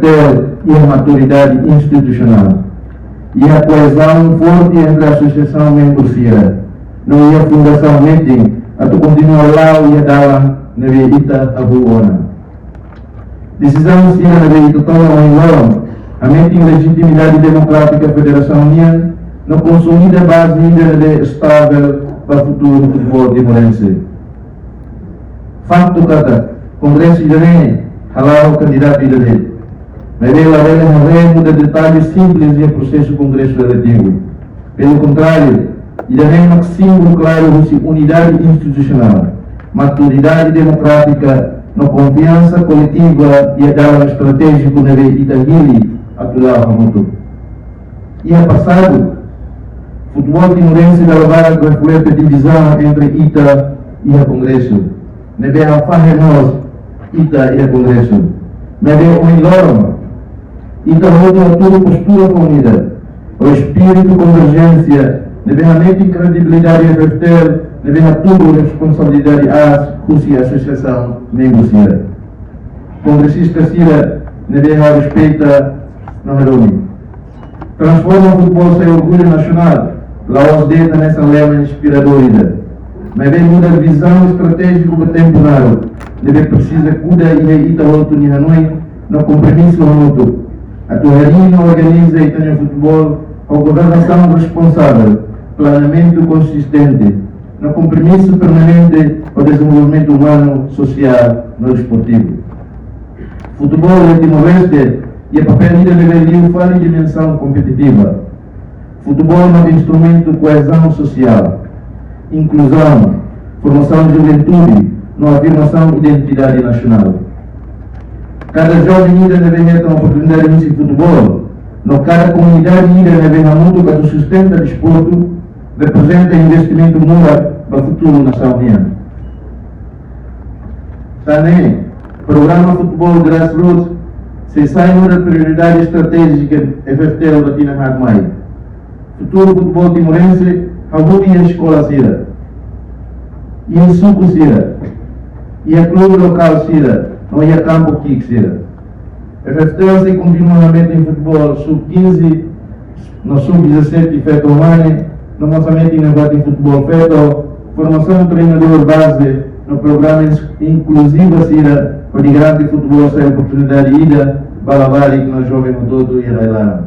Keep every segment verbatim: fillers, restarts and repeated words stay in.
iha maturidade institusionál, iha koezaun forte entre asosiasaun membru sira, no iha fundasaun metin atu kontinua la'o iha dalan ne'ebé ita hahú ona. Desizaun sira ne'ebé ita toma ohin loron hametin lejitimidade demokrátika federasaun nian no konsolida baze ida ne'ebé estável ba futuru futeból timorense. Faktu katak kongresu ida-ne'e hala'o kandidatu ida de'it, maibé labele haree muda detalle simples iha prosesu kongresu eletivu. Pelu kontráriu, ida-ne'e mak símbolu klaru husi unidade institusionál, maturidade demokrátika no konfiansa koletiva iha dalan estratéjiku ne'ebé ita hili atu la'o hamutuk. Iha pasadu, futeból timorense dala barak reflete divizaun entre ita iha kongresu, ne'ebé hafahe mós ita iha kongresu. Maibé ohin loron, ita hotu hatudu postura foun ida, ho espíritu konverjénsia ne'ebé hametin kredibilidade F F T L, ne'ebé hatudu responsabilidade aas husi asosiasaun membru sira. Kongresista sira ne'ebé ha'u respeita no hadomi, transforma futeból sai orgullu nasionál la'ós de'it hanesan lema inspiradór ida, maibé nu'udar vizaun estratéjiku ba tempu naruk ne'ebé presiza kuda iha ita hotu nia hanoin no kompromisu hamutuk atu harii no organiza ita-nia futeból ho governasaun responsavel, planeamentu konsistente, no kompromisu permanente ho dezenvolvimentu umanu, sosiál no desportivu. Futeból iha Timor-Leste iha papél ida ne'ebé liu fali dimensaun kompetitiva. Futeból mak instrumentu koezaun sosiál, inkluzaun, formasaun juventude no afirmasaun identidade nasionál. Kada joven ida ne'ebé hetan oportunidade husi futeból no kada komunidade ida ne'ebé hamutuk atu sustenta desportu reprezenta investimentu murak ba futuru nasaun nian. Tan ne'e, programa futeból grassroots sei sai nu'udar prioridade estratéjika F F T L ba tinan haat mai. Futuru futeból timorense hahú iha eskola sira, iha suku sira, iha klube lokál sira, no iha kampu ki'ik sira. F F T L sei kontinua hametin futeból sub quinze no sub dezassete feto ho mane, no mós hametin nafatin futeból feto, formasaun treinadór baze, no programa ins-, inkluziva sira, hodi garante futeból sai oportunidade ida ba labarik no joven hotu-hotu iha rai-laran.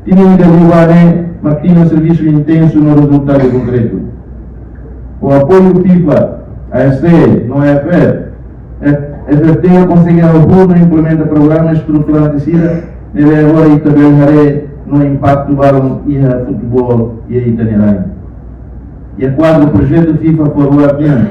Tinan ida liubá ne'e mak tinan servisu intensu no rezultadu konkretu. Ho apoiu FIFA, A S C no A F F, F-, F F T L konsege hahú no implementa programa estruturante sira ne'ebé agora ita bele haree no impaktu balun iha futeból iha ita-nia rain. Iha kuadru projetu FIFA Forward nian,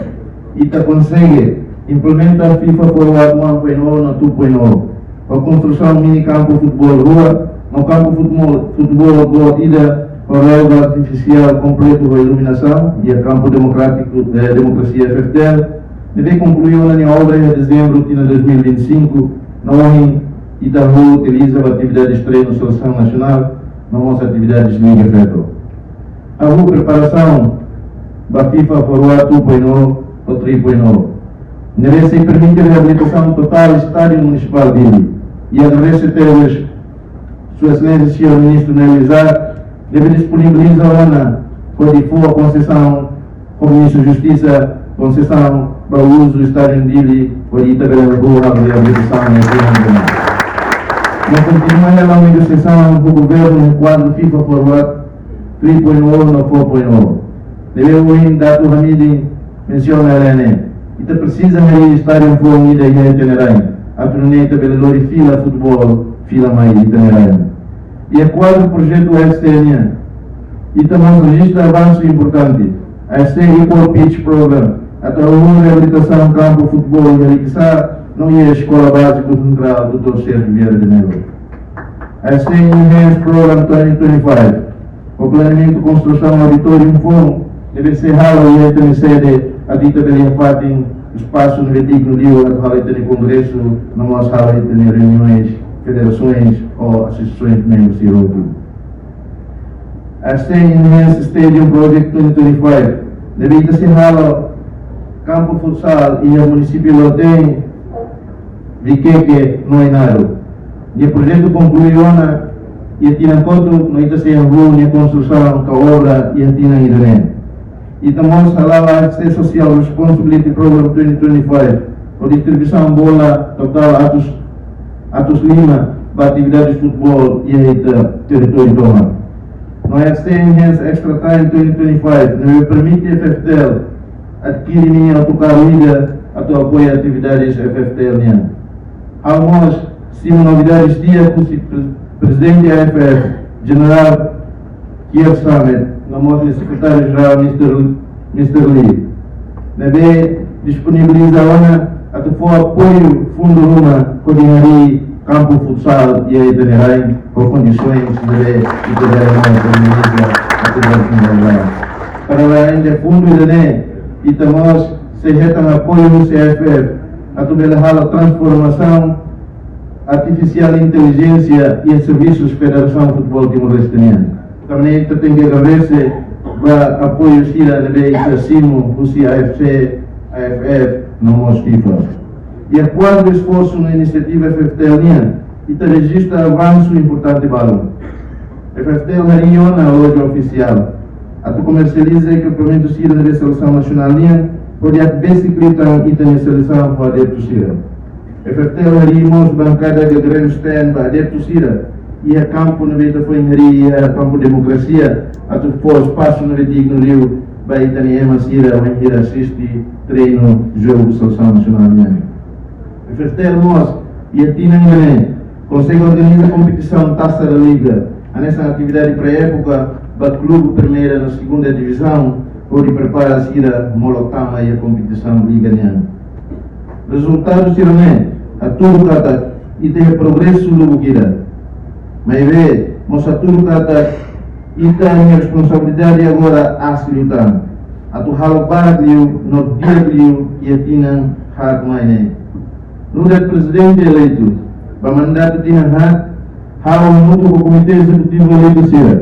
ita konsege implementa FIFA Forward one point oh no two point oh, ho konstrusaun mini kampu futeból rua, no kampu futeból, futeból boot ida, ho relva artifisiál kompletu ho iluminasaun, iha kampu demokrátiku, eh, demokrasia F F T L, ne'ebé konklui ona nia obra iha dezembru tinan dois mil e vinte e cinco, no ohin ita hahú utiliza ba atividades treinu selesaun nasionál, no mós atividades liga feto. Hahú preparasaun ba FIFA Forward two point oh ho three point oh, ne'ebé sei permite reabilitasaun totál Estádiu Munisipál Dili. I agradese tebes Sua Exelénsia Señór Ministru Nélio Isaac, ne'ebé disponibiliza ona hodi fó konsesaun, ho Ministru Justisa, konsesaun ba uzu Estádiu Dili, hodi ita bele halo reabilitasaun iha tinan ida-ne'e. No kontinua hela negosiasaun ho governu iha kuadru FIFA Forward three point oh no four point oh. Ne'ebé ohin Datu Hamidin mensiona hela ne'e. Ita presiza harii estádiu foun ida iha ita-nia rain, atu nune'e ita bele lori fila futeból fila mai ita-nia rain. Iha kuadru projetu A S T nian, ita mós rejista avansu importante. A S T Equal Pitch Program, atu halo reabilitasaun kampu futeból iha Likisá, no iha Eskola Báziku Sentrál Doutór Sérgio Vieira de Mello. A S T Enhance Program twenty twenty-five, ho planeamentu konstrusaun auditóriu foun ne'ebé sei halo iha ita-nia sede, atu ita bele iha fatin espasu ne'ebé dignu liu atu halo ita-nia kongresu, no mós halo ita-nia reuniões, federasoens ho asosiasoens membru sira hotu. A S T Enhance Stadium Project twenty twenty-five, ne'ebé ita sei halo kampu futsal iha munisípiu Lautein, Viqueque no Ainaro. Nia projetu konklui ona iha tinan kotuk, no ita sei hahú nia konstrusaun ka obra iha tinan ida-ne'e. Ita mós hala'o A F C Social Responsibility Program twenty twenty-five, ho distribuisaun bola totál atus, atus lima ba atividades futeból iha ita territóriu tomak. No A F C Enhance Extra Time twenty twenty-five, ne'ebé permite F F T L adkire ninia autocarro ida atu apoia atividades F F T L nian. Ha'u mós simu novidades di'ak husi pre-, Prezidente A F F, Jenerál Kiir Samet, no mós Sekretáriu Jerál Mister L-, Mister Lee, ne'ebé disponibiliza ona atu fó apoiu fundu ruma hodi harii kampu futsal iha ita-nia rain, ho kondisoens ne'ebé ita bele mai organiza atividade fundu ruma. Para além de fundu ida-ne'e, ita mós sei hetan apoiu husi A F F atu bele halo transformasaun artifisiál intelijénsia iha servisus Federasaun Futeból Timor-Leste nian. Tanba ne'e ita tenke agradese ba apoiu sira ne'ebé ita simu husi A F C, A F F, no mós FIFA. Iha kuadru esforsu no inisiativa F F T L nian, ita rejista avansu importante balun. F F T L harii ona loja ofisiál atu komersializa ekipamentu sira ne'ebé selesaun nasionál nian, hodi atu besik liután ita-nia selesaun ho adeptu sira. F F T L harii mós bankada ka grandstand ba adeptu sira iha kampu ne'ebé ita foin harii iha Kampu Demokrasia, atu fó espasu ne'ebé dignu liu ba ita-nia ema sira wainhira asiste treinu jogu selesaun nasionál nian. F F T L mós iha tinan ida-ne'e konsege organiza kompetisaun Taça da Liga, hanesan atividade pré-époka ba klube primeira no segunda divizaun, hodi prepara sira molok tama iha kompetisaun liga nian. Rezultadu sira-ne'e hatudu katak ita iha progresu lubuk ida. Maibé mós hatudu katak ita-nia responsabilidade agora aas liután atu halo barak liu no di'ak liu iha tinan haat mai ne'e. Nu'udar Prezidente eleitu ba mandatu tinan haat, ha'u hamutuk ho Komité Ezekutivu eleitu sira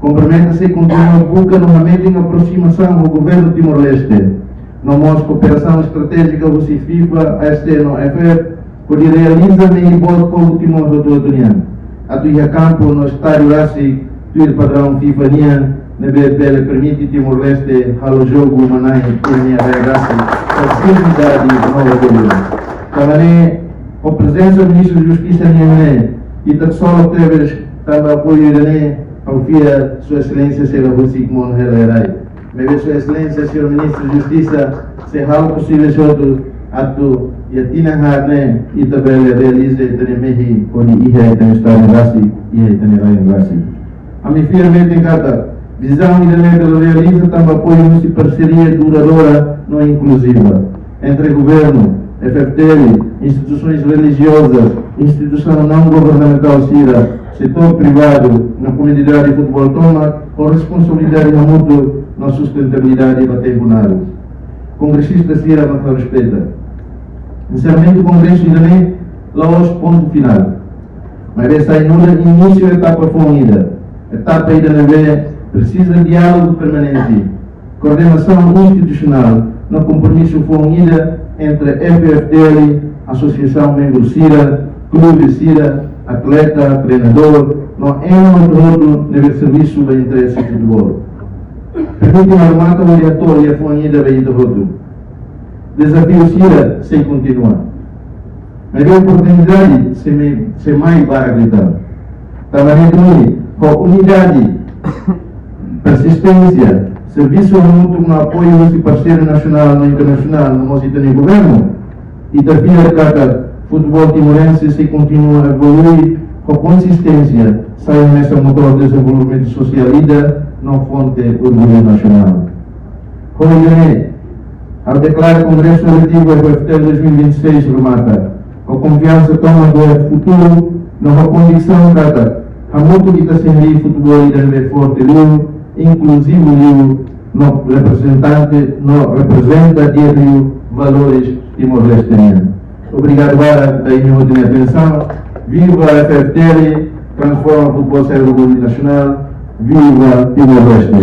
kompromete sei kontinua buka no hametin aproximasaun ho Governu Timor-Leste, no mós kooperasaun estratéjika husi FIFA, A F C no F F, hodi realiza mehi boot povu Timor hotu-hotu nian, atu iha kampu no estádiu rasik tuir padraun FIFA nian, ne'ebé bele permite Timor-Leste halo jogu manán iha nia rain rasik, ho dignidade no orgullu. Tanba ne'e, ho prezensa Ministru Justisa nian ne'e, ita ksolok tebes tanba apoiu ida-ne'e, ha'u fiar Sua Exelénsia sei la husik monu hela iha rai. Maibé Sua Exelénsia, Señór Ministru Justisa, sei halo posivel hotu atu iha tinan haat ne'e ita bele realiza ita-nia mehi hodi iha ita-nia estádiu rasik, iha ita-nia rain rasik. Ami fiar metin katak vizaun ida-ne'e bele realiza tanba apoiu husi parseria duradoura no inkluziva entre governu, F F T L, instituisoens relijiozas, instituisaun naun governamentál sira, setór privadu, no komunidade futeból tomak, ho responsabilidade hamutuk no sustentabilidade ba tempu naruk. Kongresista sira mak ha'u respeita, enserramentu kongresu ida-ne'e la'ós pontu finál, maibé sai nu'udar inísiu etapa foun ida. Etapa ida ne'ebé presiza diálogu permanente, koordenasaun institusionál no kompromisu foun ida entre F F T L, asosiasaun membru sira, klube sira, atleta, treinadór, no ema hotu-hotu ne'ebé servisu ba interese futeból. Permite ha'u remata hodi hato'o liafuan ida ba ita hotu. Dezafiu sira sei kontinua, maibé oportunidade sei mai, sei mai barak liután. Tanba ne'e duni, ho unidade, persisténsia, servisu hamutuk no apoiu husi parseiru nasionál no internasionál, no mós ita-nia governu, ita fiar katak futeból timorense sei kontinua evolui ho konsisténsia, sai hanesan motór dezenvolvimentu sosiál ida no fonte orgullu nasionál. Ho ida-ne'e, ha'u deklara Kongresu Eletivu F F T L dois mil e vinte e seis remata, ho konfiansa tomak ba futuru, no ho konviksaun katak hamutuk ita sei harii futeból ida ne'ebé forte liu, inkluzivu liu, no reprezentante, no reprezenta di'ak liu valores Timor-Leste nian. Obrigadu barak ba imi hotu nia atensaun. Viva F F T L, transforma futeból sai orgullu nasionál. Viva Timor-Leste.